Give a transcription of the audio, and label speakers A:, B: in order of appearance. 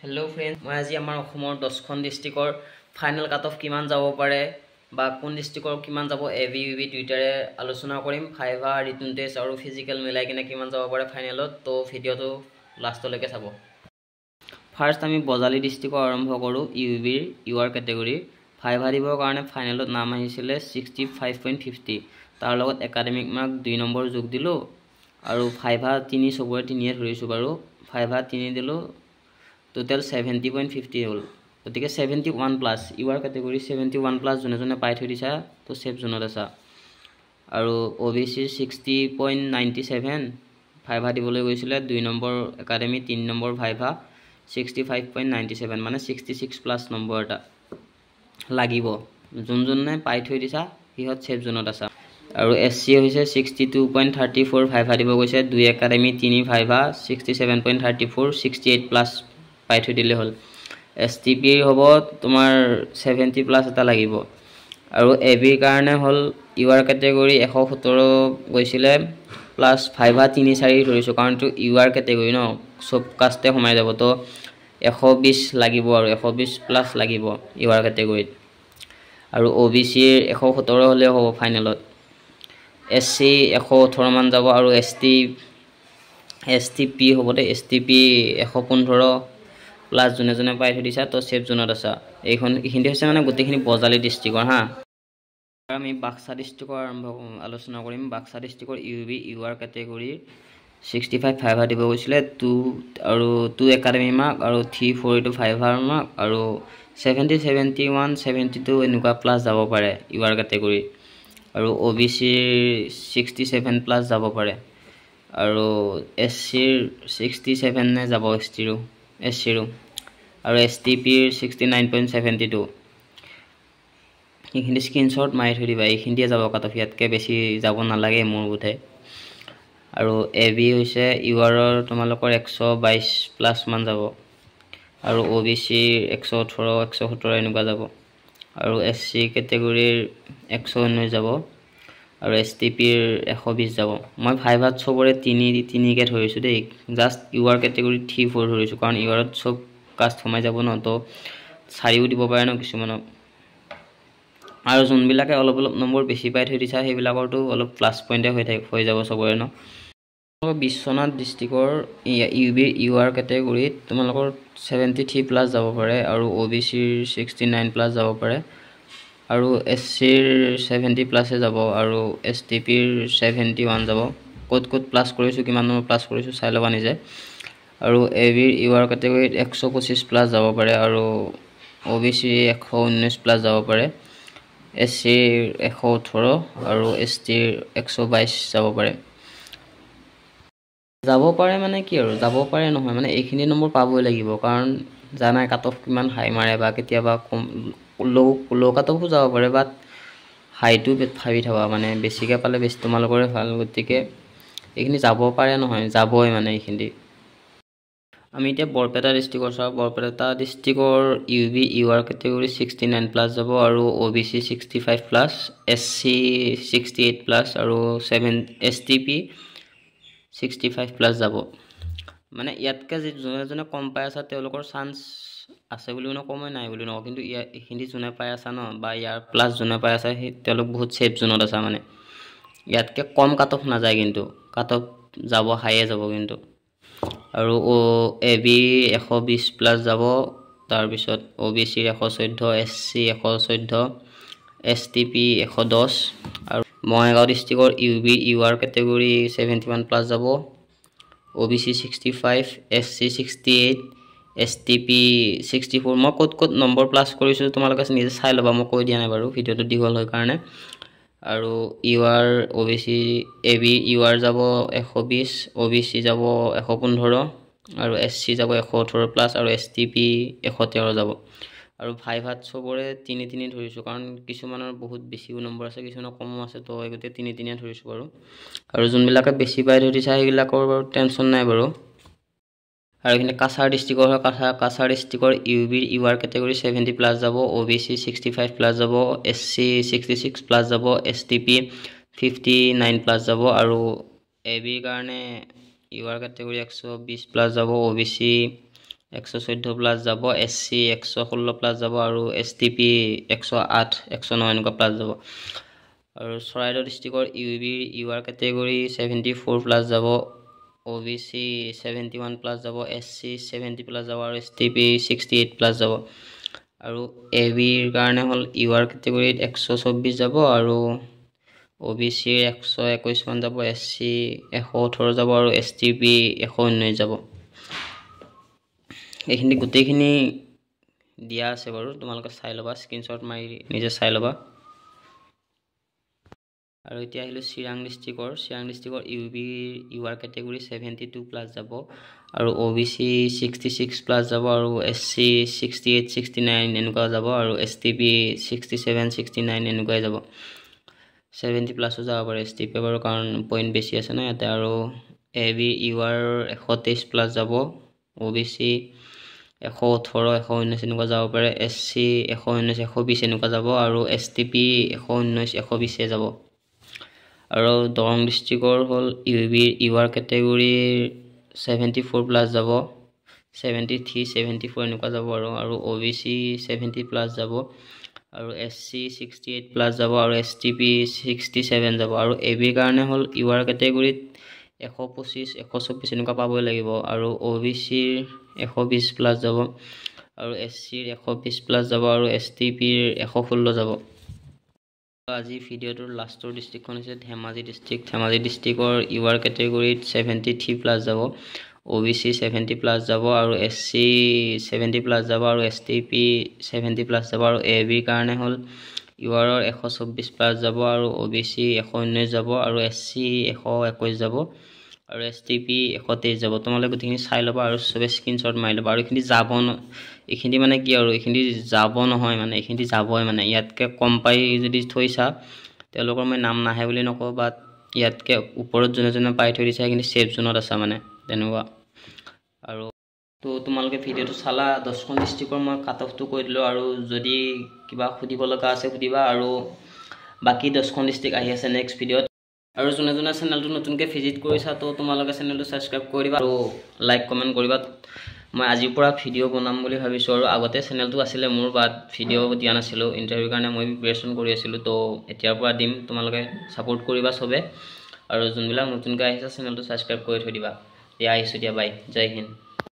A: Hello' friend, মই আজি আমাৰ অসমৰ 10খন ডিষ্ট্ৰিক্টৰ ফাইনেল কাট অফ কিমান যাব পাৰে বা কোন ডিষ্ট্ৰিক্টৰ কিমান যাব, এ বি, ইউ বি দুইটাৰে আলোচনা কৰিম। ভাইভা, ৰিটেন টেষ্ট আৰু ফিজিকেল মিলাই কিনে কিমান যাব পাৰে ফাইনেলত। তো ভিডিঅ'টো লাষ্টলৈকে চাব। ফাৰ্ষ্ট আমি বজালী ডিষ্ট্ৰিক্টৰ আৰম্ভ কৰোঁ। ইউ বিৰ ইউ আৰ কেটেগৰীৰ ভাইভা দিবৰ কাৰণে ফাইনেলত নাম আহিছিলে 65.50। তাৰ লগত একাডেমিক মাৰ্ক 2 নম্বৰ যোগ দিলোঁ আৰু ভাইভা তিনি, চবৰে তিনিয়ে ধৰিছোঁ বাৰু। ভাইভা তিনি দিলোঁ, টোটেল 70.50 হ'ল। গতিকে 71 plus, UR category 71 plus যোনে যোনে পাই থৈ দিছা, তো ছেফ জোনত আছা। আৰু অ' বি চিৰ 60.97 ভাইভা দিবলৈ গৈছিলে, 2 নম্বৰ একাডেমি, 3 number viva, 65.97, মানে 66 প্লাছ নম্বৰ এটা লাগিব। যোন যোনে পাই থৈ দিছা, সিহঁত ছেফ জোনত আছা। আৰু এছ চি হৈছে 62.34, ভাইভা দিব গৈছে, দুই একাডেমি, তিনি ভাইভা, 67.34, 68 plus পাই থৈ দিলে হ'ল। এছ টি পিৰ হ'ব তোমাৰ 70 প্লাছ এটা লাগিব। আৰু এ বিৰ কাৰণে হ'ল ইউ আৰ কেটেগৰী 117 গৈছিলে, প্লাছ ভাইভা তিনি চাৰি ধৰিছোঁ, কাৰণ এইটো ইউ আৰ কেটেগৰী ন, চব কাষ্টে সোমাই যাব। তো 120 লাগিব আৰু 120 প্লাছ লাগিব ইউ আৰ কেটেগৰীত। আৰু অ' বি চিৰ 117 হ'লেও হ'ব ফাইনেলত। এছ চি 118মান যাব আৰু S T, S T P হ'ব দেই, এছ টি পি 115 প্লাছ যোনে যোনে পাই থৈ দিছা, তো ছেফ জোনত আছা। এইখিনি হৈছে মানে গোটেইখিনি বজালী ডিষ্ট্ৰিক্টৰ। হা, আমি বাক্সা ডিষ্ট্ৰিক্টৰ আৰম্ভ আলোচনা কৰিম। বাক্সা ডিষ্ট্ৰিক্টৰ ইউ বি ইউ আৰ কেটেগৰীৰ 65 ভাইভা দিব গৈছিলে, টু আৰু টু একাডেমি মাৰ্ক আৰু থ্ৰী ফ'ৰ এইটো ভাইভাৰ মাৰ্ক আৰু 70, 71, 72 এনেকুৱা প্লাছ যাব পাৰে ইউ আৰ কেটেগৰী। আৰু অ' বি চিৰ 67 প্লাছ যাব পাৰে আৰু এছ চিৰ 67নে যাব, এছ টিৰো, এছ চিৰো আৰু এছ টি পিৰ 69.72। এইখিনি স্ক্ৰীনশ্বট মাৰি থৈ দিবা। এইখিনিয়ে যাব কাট অফ, ইয়াতকৈ বেছি যাব নালাগে মোৰ বোধে। আৰু এ বি হৈছে ইউ আৰৰ তোমালোকৰ 122 প্লাছমান যাব আৰু অ' বি চিৰ 118, 117 এনেকুৱা যাব আৰু এছ চি কেটেগৰীৰ 119 যাব আৰু এছ টি পিৰ 120 যাব। মই ভাইভাত চবৰে তিনি তিনিকৈ ধৰিছোঁ দেই, just U R category three four ধৰিছোঁ, কাৰণ ইউ আৰত চব কাষ্ট সোমাই যাব ন, তো চাৰিও দিব পাৰে ন কিছুমানক। আৰু যোনবিলাকে অলপ অলপ নম্বৰ বেছি পাই থৈ দিছা, সেইবিলাকৰতো অলপ প্লাছ পইণ্টে হৈ যাব চবৰে ন। বিশ্বনাথ ডিষ্ট্ৰিক্টৰ ইউ বিৰ ইউ আৰ কেটেগৰীত তোমালোকৰ 73 প্লাছ যাব পাৰে আৰু অ' বি চিৰ 69 প্লাছ যাব পাৰে আৰু এছ চিৰ 70 প্লাছে যাব আৰু এছ টি পিৰ 71 যাব। ক'ত ক'ত প্লাছ কৰিছোঁ, কিমান নম্বৰ প্লাছ কৰিছোঁ, চাই ল'বা নিজে। আৰু এ বিৰ ইউ আৰ কেটেগৰীত 125 প্লাছ যাব পাৰে আৰু অ' বি চি 119 প্লাছ যাব পাৰে, এছ চিৰ 118 আৰু এছ টিৰ 122 যাব পাৰে। যাব পাৰে মানে কি আৰু যাব পাৰে নহয়, মানে এইখিনি নম্বৰ পাবই লাগিব, কাৰণ জানাই কাট অফ কিমান হাই মাৰে বা কেতিয়াবা কম ল' ল' কাট অফো যাব পাৰে। বাট হাইটো ভাবি থকা, মানে বেছিকৈ পালে বেছি তোমালোকৰে ভাল। গতিকে এইখিনি যাব পাৰে নহয়, যাবই মানে এইখিনি। আমি এতিয়া বৰপেটা ডিষ্ট্ৰিক্টৰ চাওঁ। বৰপেটা ডিষ্ট্ৰিক্টৰ U B U R category 69 plus যাব আৰু অ' B C 65 plus, SC 68 plus আৰু এছ টি পি 65 প্লাছ যাব। মানে ইয়াতকৈ যি যোনে যোনে কম পাই আছা, তেওঁলোকৰ চান্স আছে বুলিও নকওঁ মই, নাই বুলিও নকওঁ। কিন্তু ইয়াৰ এইখিনি যোনে পাই আছা ন বা ইয়াৰ প্লাছ যোনে পাই আছা, সেই তেওঁলোক বহুত ছেফ জোনত আছা। মানে ইয়াতকৈ কম কাট অফ নাযায়, কিন্তু কাট অফ যাব, হাইয়ে যাব কিন্তু। আৰু অ' এ বি 120 প্লাছ যাব, তাৰপিছত অ' বি চিৰ 114, S C 114, S T P 110। আৰু বঙাইগাঁও ডিষ্ট্ৰিক্টৰ U B U R category 71 plus যাব, অ' B C 65, SC 68, S T P 64। মই ক'ত ক'ত নম্বৰ প্লাছ কৰিছোঁ, তোমালোকে নিজে চাই ল'বা, মই কৈ দিয়া নাই বাৰু, ভিডিঅ'টো দীঘল হয় কাৰণে। আৰু U R O B C, A B U R যাব 120, অ' বি চি যাব 115 আৰু এছ চি যাব 118 প্লাছ আৰু এছ টি পি 113 যাব। আৰু ভাইভাত চবৰে তিনি তিনি ধৰিছোঁ, কাৰণ কিছুমানৰ বহুত বেছিও নম্বৰ আছে, কিছুমানৰ কমো আছে, তো গতিকে তিনি তিনিয়ে ধৰিছোঁ বাৰু। আৰু যোনবিলাকে বেছি পাই থৈ দিছা, সেইবিলাকৰ বাৰু টেনশ্যন নাই বাৰু। আৰু এইখিনি কাছাৰ ডিষ্ট্ৰিক্টৰ হয়। কাছাৰ ডিষ্ট্ৰিক্টৰ ইউ বিৰ U R category 70 plus যাব, অ' বি চি 65 প্লাছ যাব, এছ চি 66 প্লাছ যাব, এছ টি পি 59 প্লাছ যাব। আৰু এ বিৰ কাৰণে ইউ আৰ কেটেগৰী 120 প্লাছ যাব, অ' বি চি 114 প্লাছ যাব, এছ চি 116 প্লাছ যাব আৰু এছ টি পি 108, 109 এনেকুৱা প্লাছ যাব। আৰু চৰাইদেউ ডিষ্ট্ৰিক্টৰ ইউ বিৰ ইউ আৰ কেটেগৰী 74 প্লাছ যাব, অ' বি চি 71 প্লাছ যাব, এছ চি 70 প্লাছ যাব আৰু এছ টি পি 68 প্লাছ যাব। আৰু এ বিৰ কাৰণে হ'ল ইউ আৰ কেটেগৰীত 124 যাব আৰু অ' বি চিৰ 121মান যাব, এছ চি 118 যাব আৰু এছ টি পি 119 যাব। এইখিনি গোটেইখিনি দিয়া আছে বাৰু, তোমালোকে চাই ল'বা, স্ক্ৰীনশ্বট মাৰি নিজে চাই ল'বা। আৰু এতিয়া আহিলোঁ চিৰাং ডিষ্ট্ৰিক্টৰ। চিৰাং ডিষ্ট্ৰিক্টৰ ইউ বিৰ ইউ আৰ কেটেগৰী 72 প্লাছ যাব আৰু অ' বি চি 66 প্লাছ যাব আৰু এছ চি 68, 69 এনেকুৱা যাব আৰু এছ টি পি 67, 69 এনেকুৱাই যাব। 70 প্লাছো যাব পাৰে এছ টি পি বাৰু, কাৰণ পইণ্ট বেছি আছে ন ইয়াতে। আৰু A B U R 123 plus যাব, অ' বি চি 118, 119 এনেকুৱা যাব পাৰে, এছ চি 119, 120 এনেকুৱা যাব আৰু এছ টি পি 119, 120 যাব। আৰু দৰং ডিষ্ট্ৰিক্টৰ হ'ল ইউ বিৰ ইউ আৰ কেটেগৰীৰ 74 প্লাছ যাব, 73, 74 এনেকুৱা যাব আৰু অ' বি চি 70 প্লাছ যাব আৰু এছ চি 68 প্লাছ যাব আৰু এছ টি পি 67 যাব। আৰু এ বিৰ কাৰণে হ'ল ইউ আৰ কেটেগৰীত 125, 124 এনেকুৱা পাবই লাগিব আৰু অ' বি চিৰ 120 প্লাছ যাব আৰু এছ চিৰ 120 প্লাছ যাব আৰু এছ টি পিৰ 116 যাব। আজি ভিডিঅ'টোৰ লাষ্টৰ ডিষ্ট্ৰিক্টখন হৈছে ধেমাজি ডিষ্ট্ৰিক্ট। ধেমাজি ডিষ্ট্ৰিক্টৰ ইউ আৰ কেটেগৰীত 73 প্লাছ যাব, অ' বি চি 70 প্লাছ যাব আৰু এছ চি 70 প্লাছ যাব আৰু এছ টি পি 70 প্লাছ যাব। আৰু এ বিৰ কাৰণে হ'ল ইউ আৰৰ 124 প্লাছ যাব আৰু অ' বি চি 119 যাব আৰু এছ চি 121 যাব আৰু এছ টি পি 123 যাব। তোমালোকে গোটেইখিনি চাই ল'বা আৰু চবে স্ক্ৰীনশ্বট মাৰি ল'বা। আৰু এইখিনি যাব ন, এইখিনি মানে কি আৰু এইখিনি যাব নহয় মানে এইখিনি যাবই মানে, ইয়াতকৈ কম পাই যদি থৈছা তেওঁলোকৰ মই নাম নাহে বুলি নকওঁ, বাট ইয়াতকৈ ওপৰত যোনে যোনে পাই থৈ দিছে সেইখিনি ছেফ জোনত আছা মানে তেনেকুৱা। আৰু তো তোমালোকে ভিডিঅ'টো চালা, 10খন ডিষ্ট্ৰিক্টৰ মই কাট অফটো কৈ দিলোঁ। আৰু যদি কিবা সুধিব লগা আছে সুধিবা। আৰু বাকী 10খন ডিষ্ট্ৰিক্ট আহি আছে নেক্সট ভিডিঅ'ত। আৰু যোনে যোনে চেনেলটো নতুনকৈ ভিজিট কৰিছা তো তোমালোকে চেনেলটো ছাবস্ক্ৰাইব কৰি দিবা আৰু লাইক কমেণ্ট কৰিবা। মই আজিৰ পৰা ভিডিঅ' বনাম বুলি ভাবিছোঁ। আৰু আগতে চেনেলটো আছিলে মোৰ, বাট ভিডিঅ' দিয়া নাছিলোঁ, ইণ্টাৰভিউৰ কাৰণে মই প্ৰিপেৰেশ্যন কৰি আছিলোঁ। তো এতিয়াৰ পৰা দিম, তোমালোকে ছাপোৰ্ট কৰিবা চবে। আৰু যোনবিলাক নতুনকৈ আহিছে চেনেলটো ছাবস্ক্ৰাইব কৰি থৈ দিবা। দিয়া আহিছোঁ দিয়া, বাই, জয় হিন্দ।